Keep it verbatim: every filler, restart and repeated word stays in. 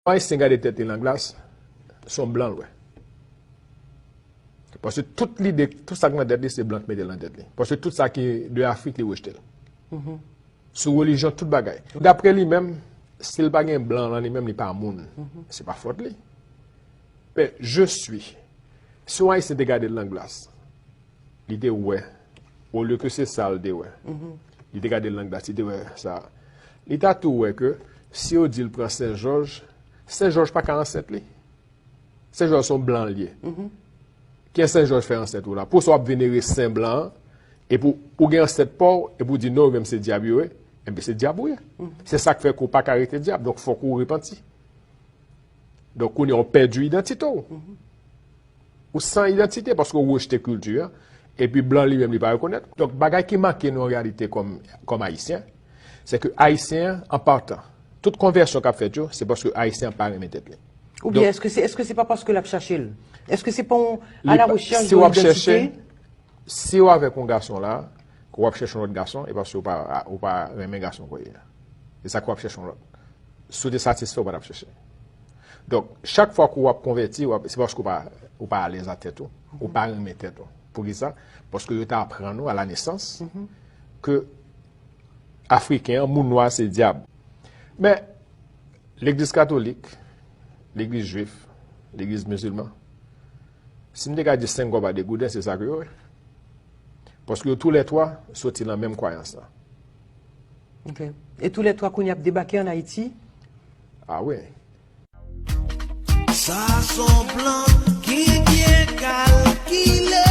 Ayisyen gade tèt li nan glas, se yon blan l wè. Paske tout lide, tout sa k nan tèt li, se blan k mete l nan tèt li. Paske tout sa ki de Afrik, li rejte l. Sou relijyon, tout bagay. Daprè li menm, si l pa gen blan nan li menm, li pa moun. Se pa fòt li. Men, je suis. Si yon Ayisyen te gade l nan glas, li te wè, olye ke se sa l te wè, li te gade l nan glas, li te wè sa. Li ta tou wè ke si yo di l pran Sen Jòj, Sen Jòj pa ka ansèt li. Sen Jòj se yon blan l ye. Ki Sen Jòj fè ansèt ou la? Pou sa w ap venere sen blan an, epi w gen ansèt pa w, epi w di non, yo menm se dyab yo ye, enben se dyab ou ye. Se sa k fè ke w pa ka rete dyab, donk fòk ou repanti. Donk kounye a w pèdi idantite w. Ou san idantite paske w rejte kilti an, epi blan li menm li pa rekonèt. Donk bagay ki manke nou an reyalite kòm, kòm Ayisyen, se ke Ayisyen an, an patan, tout konvèsyon k ap fèt yo, se paske Ayisyen an pa renmen tèt li. Oubyen èske se, èske se pa paske l ap chache l? Èske se pa yon a la rechèch de idantite? Si w ap chèche, si w avèk yon gason la, ke w ap chèche yon lòt gason, e paske w pa, ou pa renmen gason ke w ye a. Se sa ke w ap chèche yon lòt. Si w te satisfè, ou pa t ap chèche. Donk, chak fwa ke w ap konvèti, w ap, se paske ou pa, ou pa alèz a tèt ou, ou pa renmen tèt ou. Poukisa? Paske yo te aprann ou a la nesans ke Afriken an, moun nwa se dyab. Men, legliz katolik, legliz jwif, legliz mizilman, si m te ka di senk kòb a de gouden, se sa ke yo ye. Paske yo toulètwa soti nan menm kwayans lan. Ok. E toulètwa kounye a ap debake an Ayiti? Ah wi. Sa son plan ki byen kalkile.